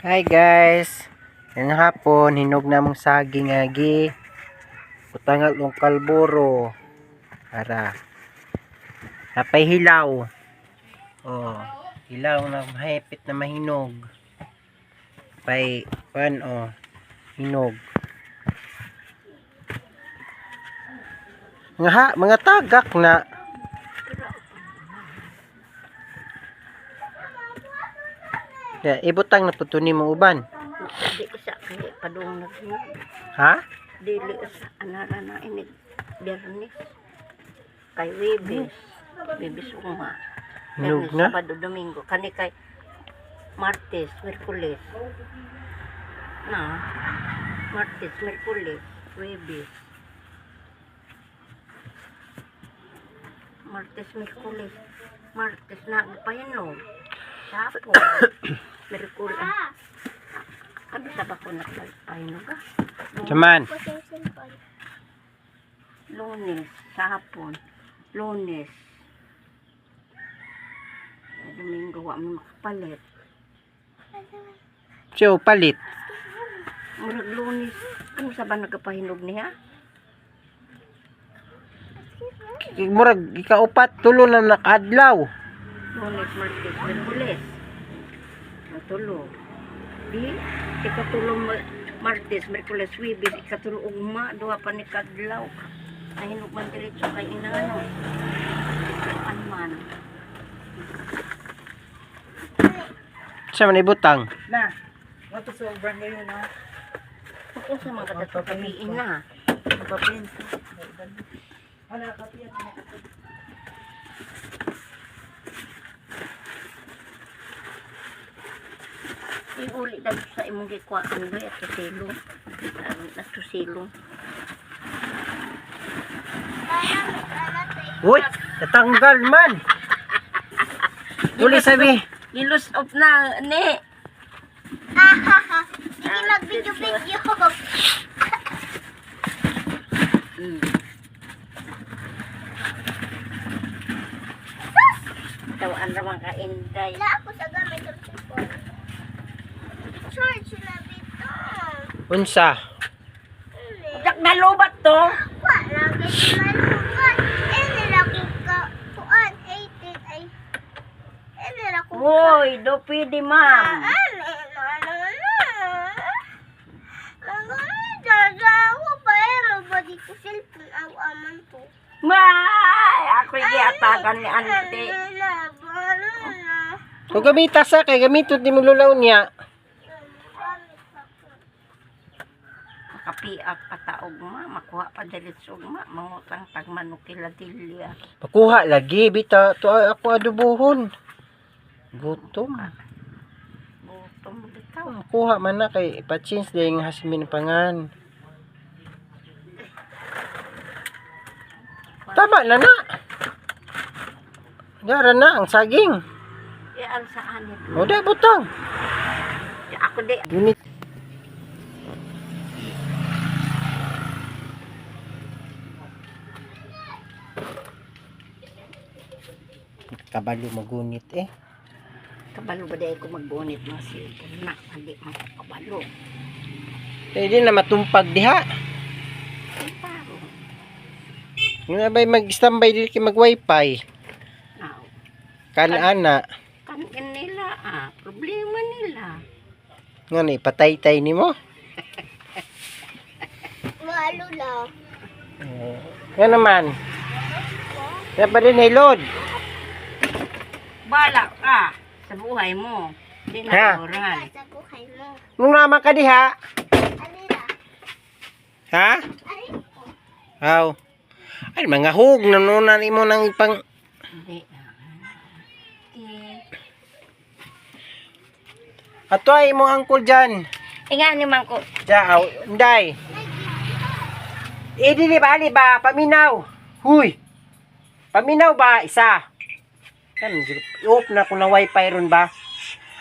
Hi guys. Ngayong hapon, hinog na mong saging agi. Utangal ng kalburo. Ara. Napay hilaw. Oh, hilaw na mahipit na mahinog. Pay pan oh, hinog. Nga ha, mga tagak na. Ya, ibutang na po ni mo uban. Di isa kay padung na. Ha? Dili sa anara na inig Biyernes. Kay Webes. Webes uma. Hinog Biyernes, na? Sabado, Domingo. Kani kay Martes, Miyerkules. Na. Martes, Miyerkules, Webes. Martes, Miyerkules. Martes na pahinog. Sapo. Miyerkules. Ano sa ba ko nagpahinog ah? Saman. Lunes, sa hapon. Lunes. Domingo, wa mi makapalit. Siyo, palit. Murag Lunes. Ano sa ba nagkapahinog niya? Murag ikaupat tulo na nakadlaw. Lunes, Martes, Merkules. Ang tulo. Di, ikatulo Martes, Merkules, Webes, ikatulo ugma, duha pa ni kadlaw. Nahinog man diretso kay inano. Ano man. Sa man ibutang. Na, wato sa uban ngayon na. Kung sa mga katatabiin na. Kapin. Wala kapi at Iuli na sa imong gikuhaan ba ato silong. Ato silong. Uy, natanggal man. Uli sabi. Gilus off na ni. Sige, mag-video-video. Tawaan ra man ka inday. Wala ako sa gamit ng cellphone. Charge na bito. Unsa? Jak nalubat to. Wala kay malubat. Eh, nila ko ka. Kuan, 18 ay. Eh, nila ko ka. Hoy, do pwede ma'am. Ah, ano, ano, ano. Dada ako pa eh. Mabadi ko cellphone. Aw, aman to. May, ako giatagan ni ante. Ano na, ano na. Kung gamita sa kay gamiton di mo lulaw niya. Gamit ako. Makapiak pa ta ugma, makuha pa diretso ugma, mangutang tag manukiladilya. Pakuha lagi bita to ay ako adubuhon. Gutom. Gutom bitaw. Kuha man na kay ipa-change din ang hasmin pangan. Tama na na. Yara na ang saging. Ial sa anit. O di butang. Ako di Unit. Kabalo magunit eh. Kabalo ba dahil ko magbonit mga cellphone na, hindi man ko kabalo. Pwede na matumpag diha. Ay, paro. Nga ba'y mag-standby dili kay mag-wifi? Now, Kanana. kanin nila ah, problema nila. Nga ni patay-tay nimo. Malo lang. Nga naman. Nga pa rin load. Bala ka sa buhay mo. Di na Ha? oran. Sa buhay mo. Nung naman ka diha. Alira. Ha? Ari ko. Aw. Ay mga hug nanunan imo nang ipang Hindi. Di. Ato ay mo angkol dyan. Inga ni man ko. Diya, aw, inday. Eh, dili ba, ali ba, paminaw. Huy. Paminaw ba, isa. Kan, i-off na kung na wifi ron ba.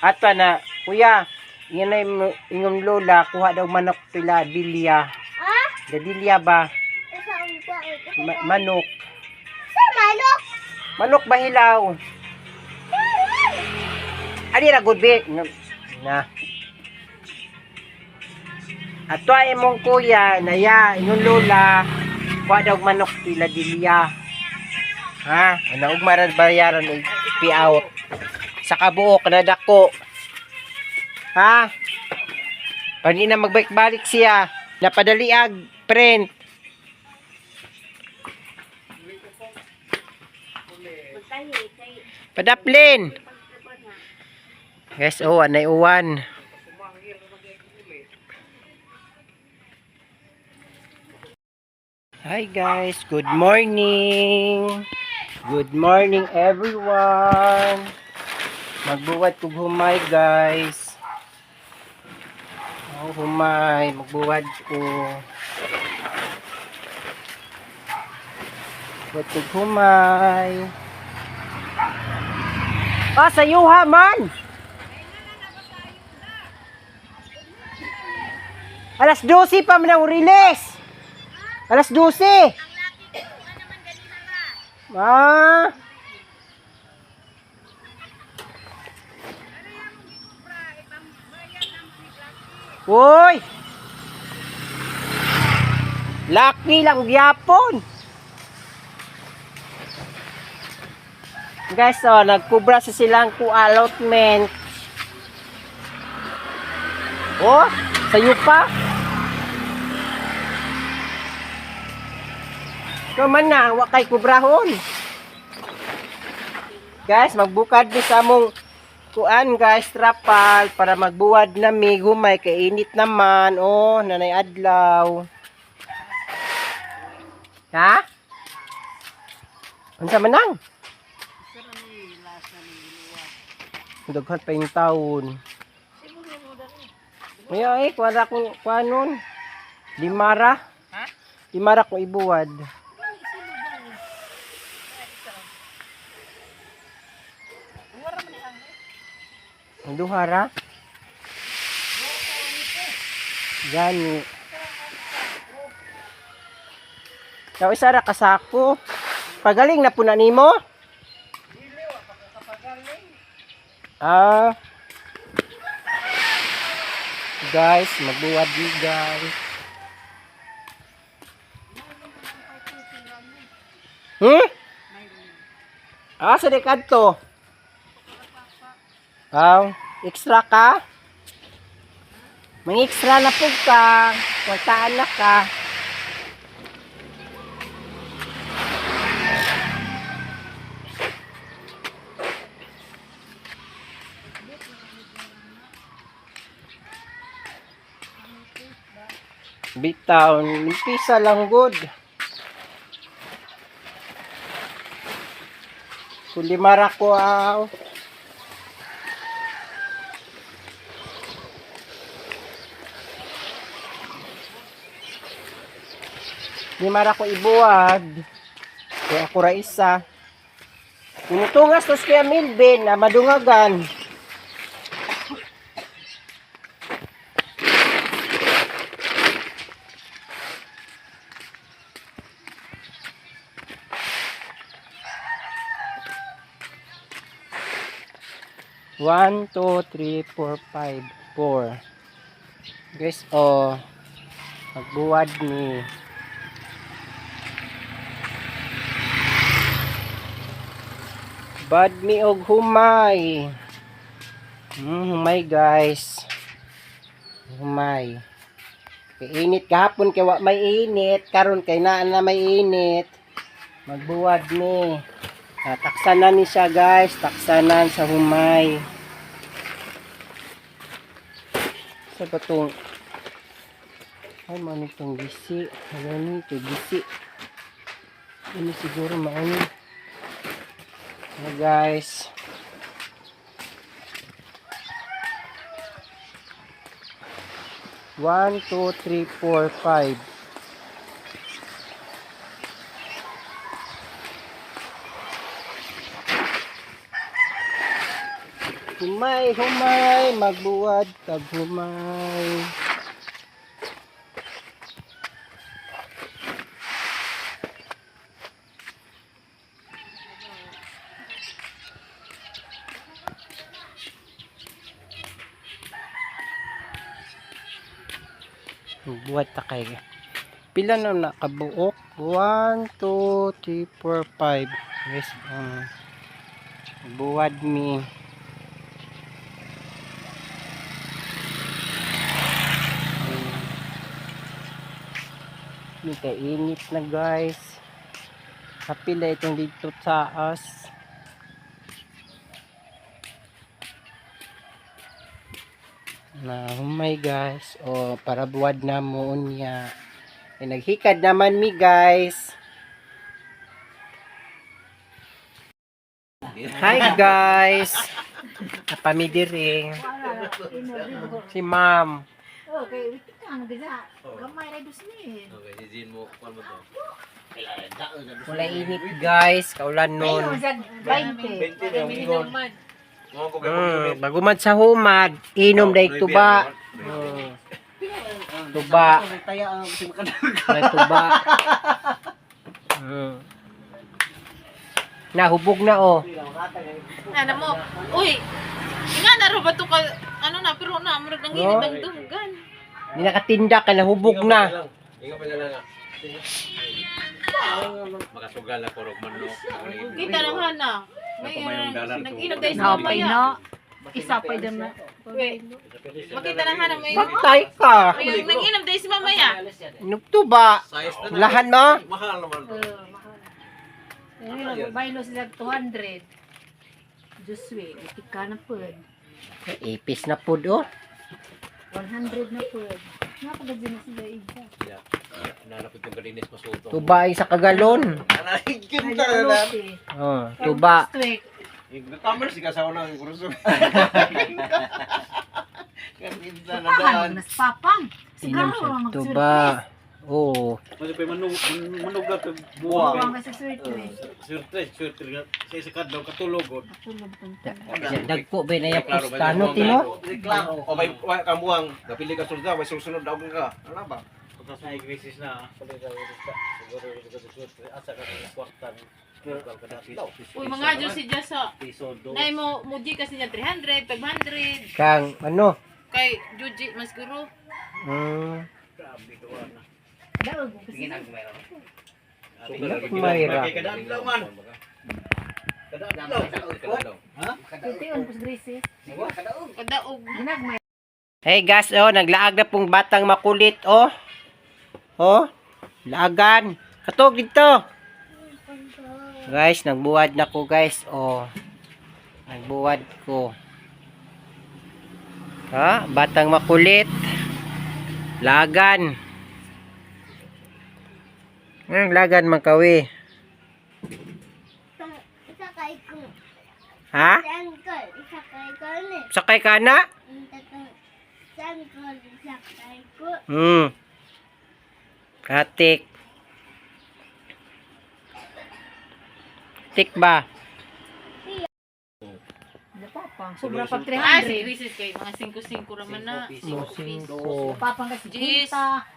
Ato na, kuya, yun ay ingong lola, kuha daw manok pila, dilya. Ah? Dadilya ba? Sa upa. Manok. Sa manok. Manok ba hilaw? Ali ra good be. Na. Ato ay imong kuya, naya, inyong lola, kuha daw manok pila dilya. Ha? Ana ug marad bayaran og out. Sa kabuok na dako. Ha? Pag di na magbalik-balik siya, napadaliag print. Padaplin. Guys, oh, anay uwan. Hi guys, good morning. Good morning everyone. Magbuwat kog humay guys. Oh, humay, magbuwad ko. Buwat kog humay. Ah, sayuha man. Alas 12 pa man ang release. Alas 12. Ah. Uy! Lucky lang gyapon. Guys, oh, nagkubra sa silang ku allotment. Oh, sayo pa. Kaman na, wa kay kubrahon. Guys, magbukad mi sa among kuan guys, trapal para magbuwad na mi gumay kay init naman. Oh, nanay adlaw. Ha? Unsa man nang? Daghan pa yung taon. May ay, kuwara kong kuanon. Limara. Ha? Limara kong ibuwad. Ang duhara? Gani. Daw isa ra kasako. Pagaling na po na nimo? Ah. Guys, magbuwad ni guys. Hmm? Ah, sa dekad to. Aw, extra ka? May extra na po ka. Kwartaan na ka. Bitaw, umpisa lang good. Kulimara ko aw. Limara ko ibuwag. Kaya ako ra isa. Tinutungas tos kaya Milvin na madungagan. One, two, three, four, five, four. Guys, oh, magbuwad ni. Bad mi og humay. Humay guys. Humay. Kay init gahapon kay wa may init, karon kay naa na may init. Magbuwad ni. Ah, taksanan ni siya guys, taksanan sa humay. Sa ba tong ay, mao ni tong gisi. Ano ni ito, gisi. Ini siguro maano. Ano guys. One, two, three, four, five. Humay, humay, magbuwad kag humay. Buhat ta kay. Pila na nakabuok? 1, 2, 3, 4, 5. Yes, buwad mi. May kainit na, guys. Kapila itong dito taas. Na humay, guys. O para buwad na mo unya. Eh, naghikad naman mi, guys. Hi, guys. Napamidiri. Si ma'am. Okay, wait ka ano gisa. Gamay ra dus ni. Wala init, guys, kaulan nun. Ayun, 20. Baguman sa humad, inom dahil tuba. Tuba. May tuba. Nahubog na oh. Ano mo? Uy! Nga na ro ba to ka ano na pero na murag nang Oh. init ang dunggan. Hindi nakatinda ka, nahubog na. Ingat pa na lang ah. Makasugal ako rog manok. Kita nang hana. May Napamayong dalan to. nag-inog dahil sa Napay mamaya. na. Isa pa dyan na. Wait. Makita nang hana may Patay ka. may nag-inom dahil si mamaya. Nugtuba. Size na. Lahan mo. Mahal naman to. Ayun, baylo sila 200. Diyos we, itika na po. Ipis na po oh. 100 na po. Napagod na sila iba. Nanapit yung kalinis masulto. Tuba ay sa kagalon. Ay, na. Oh, tuba. Nagkamers ka sa unang kurso. Pahan, nas papang. Inom Siguro siya ang tuba. Oh. Kasi pa manug manug ka Buwang buwang. ka sa surprise. Surprise, surprise. Sa isa ka daw katulog. Tulog tong Dagpo ba na yung pusta no, Tino? O may way kang buwang, napili ka sulda, way susunod daw ka. Ano ba? Pagkas may crisis na. Siguro sa surprise asa ka sa kwarta. Uy mga Diyos si Diyos sa. Nay mo muji kasi niya 300, 500 Kang ano? kay Juji mas guro. Daog ko kasi. Mayra. Kadadlaw man. Kadadlaw. Titiyon ko sa Gracie. Kadaog. Ginagmay. Hey guys, oh, naglaag na pong batang makulit, oh. Oh, laagan. Katog dito. Guys, nagbuwad na ko, guys, oh. Nagbuwad ko. Ha, batang makulit. Lagan. Lagan man kawi. Sakay ko. Ha? Sangkol. Sakay ko ni. Sakay ka na? Sangkol. Sakay ko. Katik. Tik ba? Papang. Sobra pag Ah, si 300. crisis kay mga 5-5 raman na. Singko. Papang kasi Jeez. 50.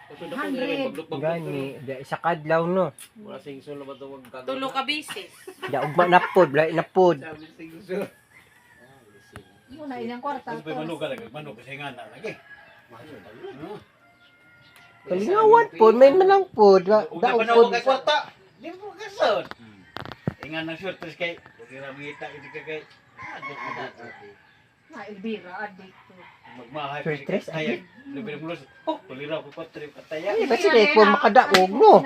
100. Gani, da isa kadlaw no. Wala sing sulod ba to wag Tulo ka bisis. Da ugma na pod, lahi na pod. Yun na ilang kwarta. Kasi pa manug ka lagi, manug kasi nga na lagi. Kalingawan pod, may malang pod. Da Ug na pod. panawag kay kwarta. Di mo kasod. Ingan ng surprise kay dili ra mangita gid ka kay. Na ibira adik to. Magmahay Surprise, kay. Libre mo. Oh, kulira ko patri pataya. Ay, kasi dai po makadaog no.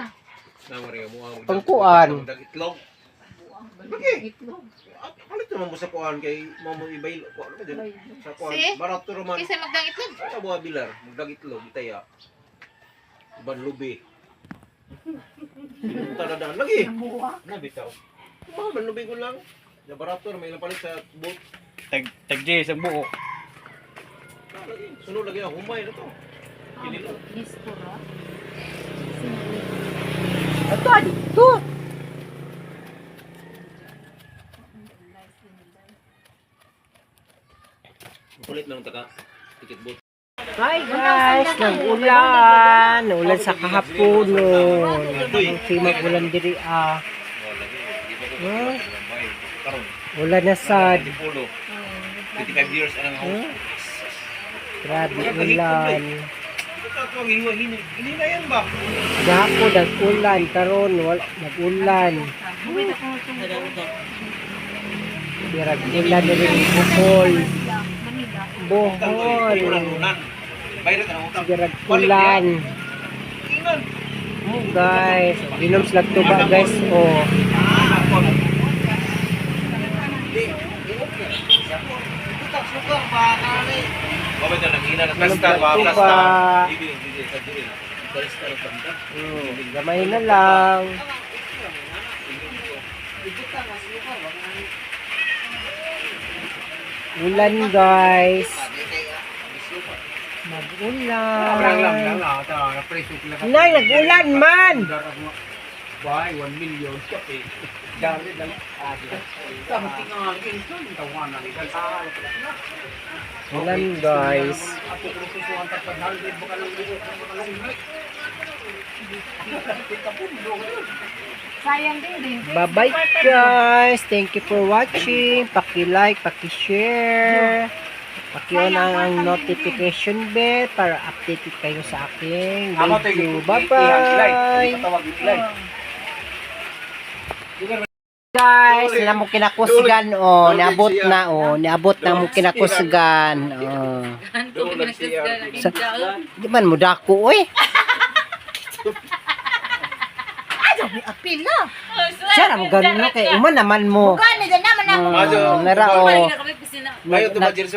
Namari mo ang Pangkuan. Itlog. Itlog. At kalit naman mo sa kuan kay mo mo ibaylo kuan ba dyan? Sa kuan Si? barato raman. Kaysa magdang itlog. Sa buha bilar, magdag itlog itaya. Uban lubi. Tadadaan lagi. Na bitaw. Mahal man lubi ko lang. Sa barato may ilang palit sa boat. Tag tag J sa buo. Ah, lagi. Sunod lagi ang humay na to. Gisto ra. Ato dito. Kulit na lang taka. Ticket boat. Hi guys, nag-ulan. Ulan sa kahaponon. Ang simag ulan diri ah. Ulan na sad. Polo. 25 years ang Grabe ulan. Ito ang hiwa hini. Hindi na yan ba? Gahapon nag-ulan karon wala nag-ulan. Dirag ulan diri Bohol. Bohol. Bayad ka na utang. Dirag ulan. Ingan. Oh, guys, ginom sila tuba guys. Oh. Mabay na nangina na Ginom plastar sila ba tuba. plastar. Dili dili sa dili. Plastar banda. Gamay na lang. Ulan guys. Mag-ulan. Nay, nag-ulan man. Buy 1 million kape. Dari lang. Ulan guys. Sayang din din. Bye-bye guys. Thank you for watching. Paki-like, paki-share. Paki-on ang notification bell para updated kayo sa aking video. Bye-bye. Guys, na mo kinakusgan oh, niabot na oh, niabot na mo kinakusgan. Oh. Sa, di man mo dako oy. Apil na. Siya mo ganun no kay uman naman mo. Gani din naman ako. Oh, nara oh.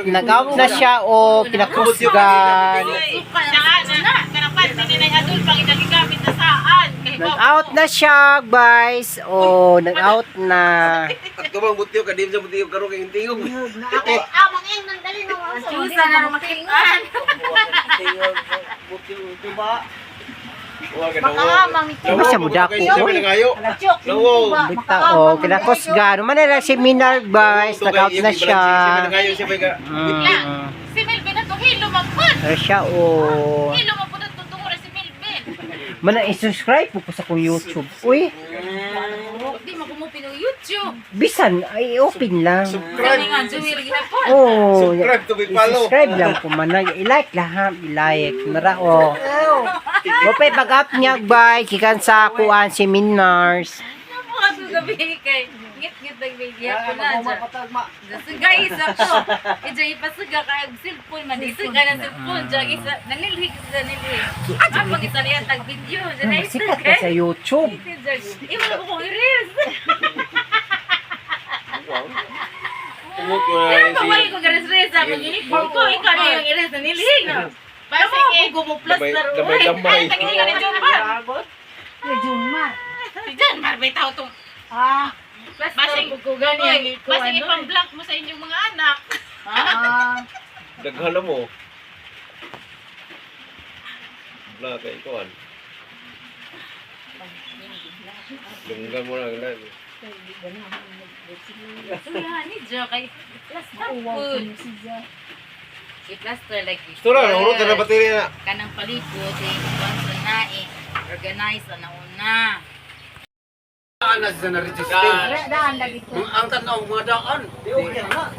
Nag-out na siya o kinakusgan. Saan na? Kanang panty ni Nay Adol pang inagigamit na saan? Kay Nag-out na siya, guys. O, nag-out na. At kumang butiyo ka sa butiyo karon kay intingog. Ah, manging nang dali nang asa. Chusa na makitaan. Wa ka na. Di ba siya mudako, oy? Lawo. Bita, o, kinakusgan. Umana lang si Minar, guys. Nag-out na siya. Siya ka. Si Melvin na to hilo magpud. Ano siya, o. Hilo magpud ang tutungura si Melvin. Mana, i-subscribe po ko sa kong YouTube. Uy, Di mo kumupin ng YouTube. bisan, ay, open lang. Kani nga Jewel gihapon. Oh, Subscribe to be follow. I-subscribe lang po man. I-like lahat, i-like. Nara, o. Mapay pag-up niya, bye. Kikan sa kuan si Minars. Mga gabi kay ngit-ngit nagbigyan ko na dyan. Nasuga isa ko. Ija ipasuga kay og cellphone man isuga na cellphone dyan isa nanilhig sa nanilhig. Ah, pag isa niya tag video dyan ay Sikat ka sa YouTube. Imo na ko kong i-reels. Umot ko Pero na pa wala ko gares-res sa pag-inig ko ikaw na yung i-reels nanilhig. Basing ko mo plus Damay- damay-damay. Ay, tagilid ka ni Junmar. Ni Junmar. Si Junmar bitaw tong Ah. Basing ko gani ang iko. Basing ipang-block mo sa inyong mga anak. Ah. Daghan na mo. Bla kay kuan. Lunggan mo na lang. Suya ni Jo kay plaster food. I-plaster like this. Stura, urot na baterya na. Kanang palipot eh kuan sa na eh organize na una. Daan lagi ko. Ang tanaw mga daan. Di okay na.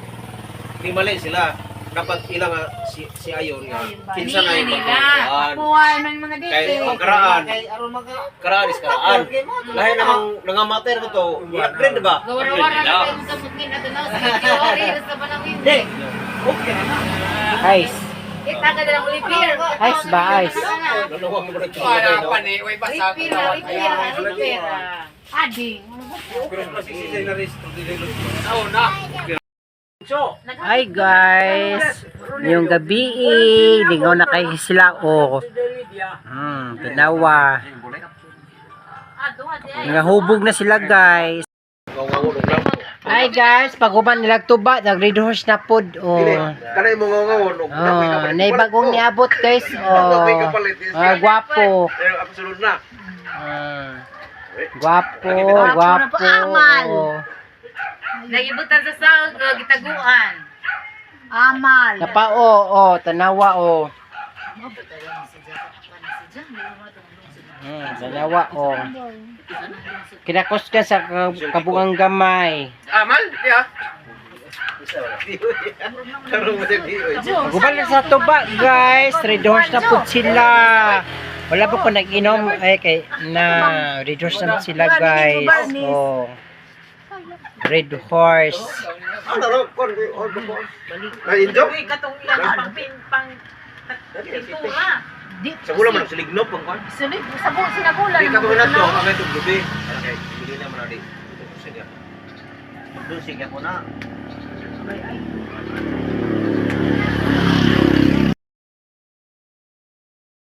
Di mali sila. Dapat ilang nga si si ayon nga. Kinsa na yung Nila. pagkuhan. Kuha man mga Kay dito. ang karaan. Karaan is karaan. Lahi namang nangamater ko to. I-upgrade ba? Gawara-wara na kayo sa mungkin ato na sa video reels na pa ng hindi. Ice. Kita ka na lang repair. Ice ba? Ice. Nanawang mo na Wala pa ni, way basa. Repair, repair, repair. Ading. Ano ba? Oo na. Hi guys. Ngayong gabi, eh, lingaw na kayo sila o. Tanawa. Nangahubog na sila guys. Hi guys, pag-uban nilag tuba, nag-red horse na pod. Oh. Kanay mo ngawon og Oh, naibagong niabot guys. Oh. Ah, gwapo. Pero ako sulod na. Ah. Gwapo, gwapo. Nagibutan sa sahog, gitaguan. Amal. Napa oh, oh, tanawa oh. Tanawa oh. Kinakos ka sa kabungang gamay. Amal, ya. Isa wala. Karon mo di oy. Gubal sa tuba, guys. Red horse na po sila. Wala pa ko nag-inom. Ay, kay na red horse na po sila, guys. Oh. Red horse. Ano ro kon kon kon. Na injo? Uy, katong ilang pang pin pang pintura. Sa gula man siligno pang kon. Sulit, sabo sinagulan. Di ka na to, ang itong gabi. Ano kay bili na man na di. Sige. Doon sige ko na.